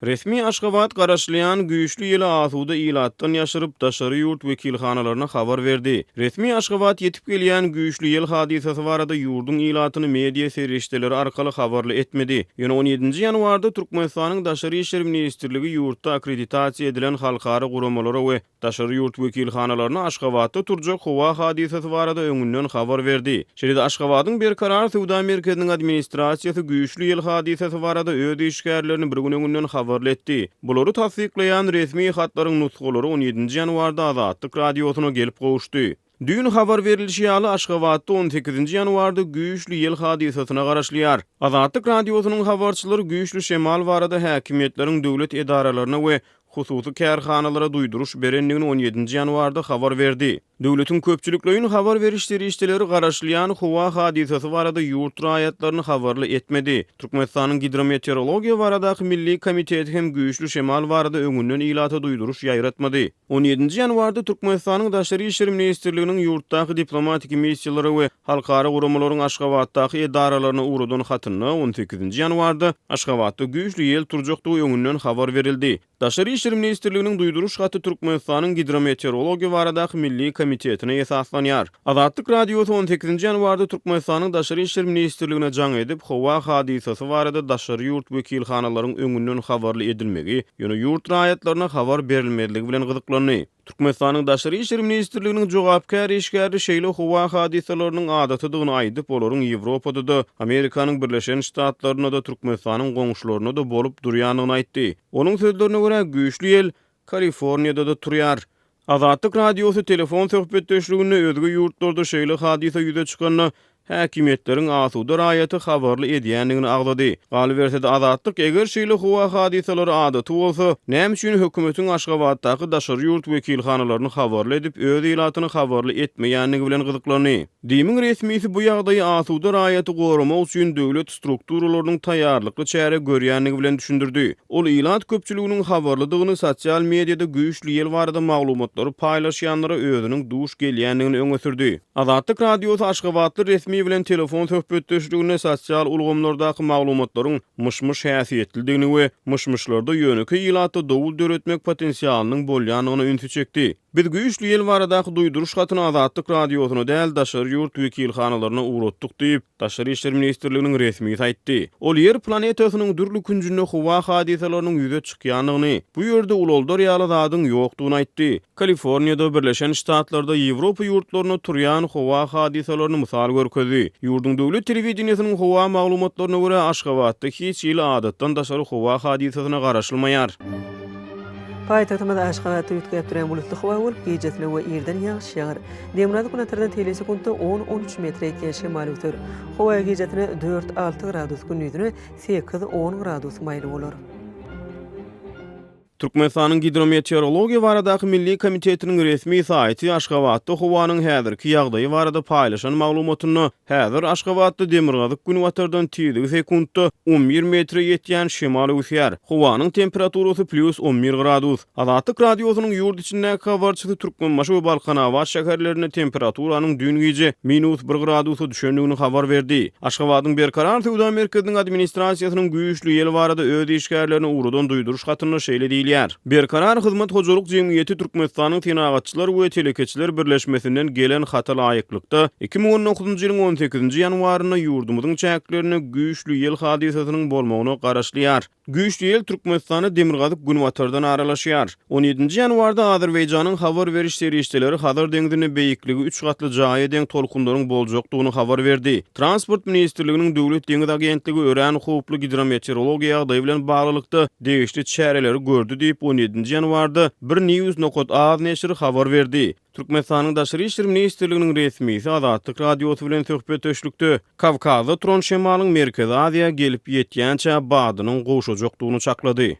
Resmi Aşgabat garaşylýan güýçli ýeli asuda ilatdan ýaşyryp, daşary ýurt wekilhanalaryna habar berdi. Resmi Aşgabat ýetip gelýän güýçli ýel hadysasy barada ýurduň ilatyny media serişdeleri arkaly habarly etmedi. Ýöne on ýedinji ýanwarda Türkmenistanyň Daşary işler ministrligi ýurtda akkreditasiýa edilen halkara guramalara we Daşary ýurt wekilhanalaryna Aşgabatda turjak howa hadysasy barada öňünden habar berdi. Şeýle-de Aşgabadyň Berkarar söwda merkeziniň administrasiýasy güýçli ýel hadysasy barada öz işgärlerini bir gün öňünden habarly etdi. Bulary tassyklaýan resmi hatlaryň nusgalary on ýedinji ýanwarda Azatlyk Radiosyna gelip gowuşdy. Düýn habar berlişi ýaly, Aşgabatda on sekizinji ýanwarda güýçli ýel hadysasyna garaşylýar. Azatlyk Radiosynyň habarçylary güýçli şemal barada häkimiýetleriň döwlet edaralaryna we hususy kärhanalara duýduryş berendigini on ýedinji ýanwarda habar berdi. Döwletiň köpçülikleýin habar beriş serişdeleri garaşylýan howa hadysasy barada ýurt raýatlaryny habarly etmedi. Türkmenistanyň Gidrometeorologiýa baradaky milli komiteti hem güýçli şemal barada öňünden ilata duýduryş ýaýratmady. On ýedinji ýanwarda Türkmenistanyň Daşary işler ministrliginiň ýurtdaky diplomatiki missiýalara we halkara guramalaryň Aşgabatdaky edaralaryna ugradan hatynda on sekizinji ýanwarda Aşgabatda güýçli ýel turjakdygy öňünden habar berildi. Daşary işler ministrliginiň duýduryş haty Türkmenistanyň Gidrometeorologiýa baradaky milli komitetine esaslanýar. Azatlyk Radiosy on sekizinji ýanwarda Türkmenistanyň Daşary işler ministrligine jaň edip, howa hadysasy barada daşary ýurt wekilhanalaryň öňünden habarly edilmegi, ýöne ýurt raýatlaryna habar berilmezligi bilen gyzyklandy. Türkmenistanyň Daşary işler ministrliginiň jogapkär işgäri şeýle howa hadysalarynyň adatydygyny aýdyp, olaryň Ýewropada-da, Amerikanyň Birleşen Ştatlarynda-da, Türkmenistanyň goňşularynda-da bolup durýandygyny aýtdy. Onuň sözlerine görä, güýçli ýel Kaliforniýada-da turýar. Azatlyk Radiosy telefon söhbetdeşliginde özge ýurtlarda şeýle hadysa ýüze çykanda, häkimiýetleriň asuda raýaty habarly edýändigini agzady. Galyberse-de, Azatlyk eger şeýle howa hadysalary adaty bolsa, näme üçin hökümetiň Aşgabatdaky daşary ýurt wekilhanalaryny habarly edip, öz ilatyny habarly etmeýändigi bilen gyzyklandy. DIM-iň resmisi bu ýagdaýy asuda raýaty goramak üçin döwlet strukturalarynyň taýýarlykly çäre görýändigi bilen düşündirdi. Ol ilat köpçüliginiň habarlydygyny, sosial mediada güýçli ýel barada maglumatlary paýlaşýanlara özüniň duş gelýändigini öňe sürdi. Azatlyk Radiosy aşgabatly resmi bilen telefon söhbetdeşliginde sosial ulgamlardaky maglumatlaryň myş-myş häsiýetlidigini we myş-myşlarda ýönekeý ilatda dowul döretmek potensialynyň bolýandygyna ünsi çekdi. Biz güýçli ýel baradaky duýduryş hatyny Azatlyk Radiosyna däl, daşary ýurt wekilhanalaryna ugratdyk diýip, Daşary işler ministrliginiň resmisi aýtdy. Ol Ýer planetasynyň dürli künjünde howa hadysalarynyň ýüze çykýandygyny, bu ýerde ulaldar ýaly zadyň ýokdugyny aýtdy. Kaliforniýada, Birleşen Ştatlarda, Ýewropa ýurtlarynda turýan howa hadysalaryny mysal görkezdi. Ýurduň döwlet telewideniýesiniň howa maglumatlaryna görä, Aşgabatda hiç hili adatdan daşary howa hadysasyna garaşylmaýar. Paýtagtymyz Aşgabatda üýtgäp durýan bulutly howa bolup, gijesine we irden ýagyş ýagar. Demirgazyk günatardan teýle sekuntda on, on üç metre ýetýän şemal öwser. Howa gijesine dört, alty gradus, gündizine sekiz, on gradus maýyl bolar. Türkmenistanyň Gidrometeorologiýa baradaky milli komitetiniň resmi saýty Aşgabatda howanyň häzirki ýagdaýy barada paýlaşan maglumatynda Häzir Aşgabatda demirgazyk-günbatardan tizligi sekuntda on bir metre ýetýän şemal öwüsýär. Howanyň temperaturasy plýus 11 gradus. Azatlyk Radiosynyň ýurt içindäki habarçysy Türkmenbaşy we Balkanabat şäherlerinde temperaturanyň düýn gije minus bir gradusa düşendigini habar berdi. Aşgabadyň Berkarar söwda merkeziniň administrasiýasynyň güýçli ýel barada öz işgärlerine ugradan duýduryş hatynda şeýle diýilýär. Berkarar hyzmat hojalyk jemgyýeti Türkmenistanyň Senagatçylar we telekeçiler birleşmesinden gelen hata laýyklykda, 2019-njy ýylyň on sekizinji ýanwarynda ýurdumyzyň çäklerinde güýçli ýel hadysasynyň bolmagyna garaşylýar. Güýçli ýel Türkmenistana demirgazyk-günbatardan aralaşýar. On ýedinji ýanwarda Azerbaýjanyň habar beriş serişdeleri Hazar deňzinde beýikligi üç gatly jaýa deň tolkunlaryň boljakdygyny habar berdi. Transport ministrliginiň Döwlet deňiz agentligi örän howply gidrometeorologiýa ýagdaýy bilen baglylykda degişli çäreleri gördi diýip, on ýedinji ýanwarda Bir News nokat az neşiri habar berdi. Türkmenistanyň Daşary işler ministrliginiň resmisi Azatlyk Radiosy bilen söhbetdeşlikde Kawkazda turan şemalyň Merkezi Aziýa gelip ýetýänçä badynyň gowşajakdygyny çaklady.